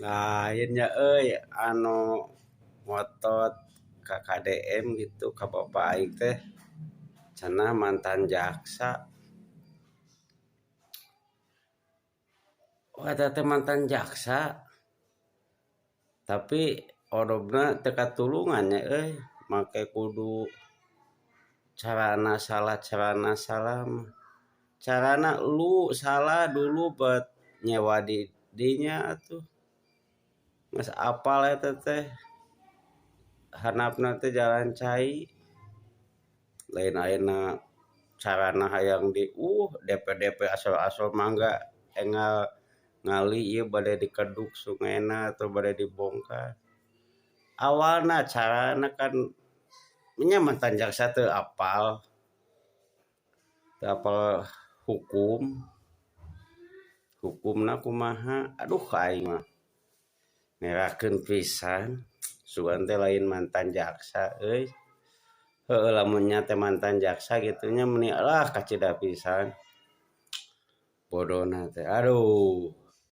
Lain nya euy anu ngotot ka KDM gitu ka bapa aing teh cenah mantan jaksa. Oh, eta teh mantan jaksa tapi odobna teu katulungan nya euy, make kudu carana salah mah. Carana lu salah dulu bet nyewa di dinya atuh. Geus apal eta teh handapna teh jalan cai. Lain ayeuna carana hayang di DP-DP asal-asal mangga enggal ngali ieu bade dikeduk sungaina atau bade dibongkar. Awalna carana kan nya mantan jaksa teu apal hukum, hukumna kumaha, aduh aing mah ngerakeun pisan sugan teh lain mantan jaksa euy. Heueuh lamun nya teh mantan jaksa kitu nya meuni lah kacida pisan bodona teh aduh.